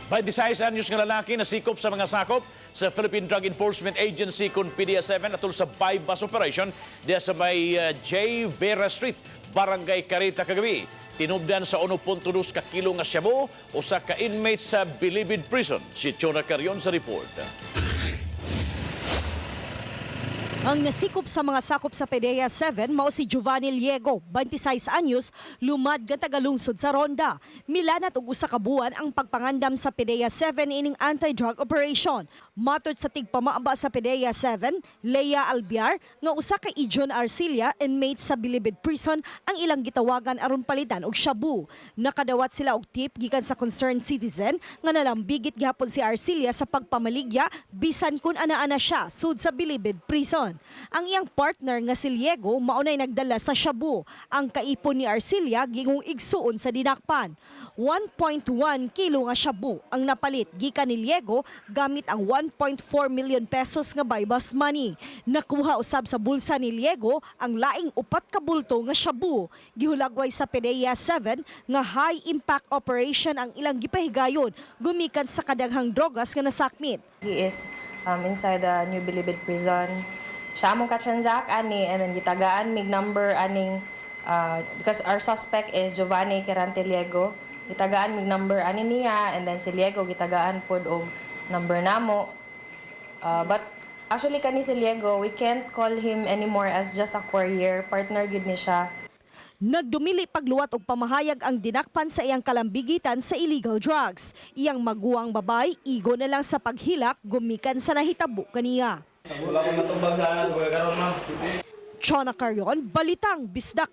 26 anyos nga lalaki nasikop sa mga sakop sa Philippine Drug Enforcement Agency kon PDEA 7 atol sa buy-bust operation diya sa may J. Vera Street, Barangay Carita kagabi. Tinubdan sa 1.2 ka kilo nga shabu usa ka inmate sa Bilibid Prison. Si Chona Carion sa report. Ang nasikop sa mga sakop sa PDEA 7 mao si Giovanni Liego, 26 anyos, lumad nga tagalungsod sa Ronda. Milanat og usa ka buwan ang pagpangandam sa PDEA 7 ining anti-drug operation. Matod sa tigpamaaba sa PDEA 7, Leia Albiar, nga usa ka Ijon Arcilia, inmate sa Bilibid Prison, ang ilang gitawagan aron palitan og shabu. Nakadawat sila og tip gikan sa concerned citizen nga nalambigit gihapon si Arcilia sa pagpamaligya bisan kun ana-ana siya sud sa Bilibid Prison. Ang iyang partner nga si Liego maunay nagdala sa shabu. Ang kaipon ni Arcilia gingong igsuon sa dinakpan. 1.1 kilo nga shabu ang napalit gikan ni Liego gamit ang 1.4 million pesos nga buy-bust money. Nakuha usab sa bulsa ni Liego ang laing upat ka bulto nga shabu. Gihulagway sa PDEA 7 nga high impact operation ang ilang gipahigayon gumikan sa kadaghang drogas nga nasakmit. He is inside the New Bilibid Prison. Siya among ka-transact ani and then gitagaan mig number aning because our suspect is Giovanni Querante Liego. Gitagaan mig number ani niya and then si Liego gitagaan pod og number namo. But actually kani si Liego, we can't call him anymore as just a courier. Partner gid ni siya. Nagdumili pagluwat og pamahayag ang dinakpan sa iyang kalambigitan sa illegal drugs. Iyang maguwang babay, igo na lang sa paghilak gumikan sa nahitabo kaniya. Wala akong matubag sa pagkakaroon, ma'am. Chona Carion, Balitang Bisdak.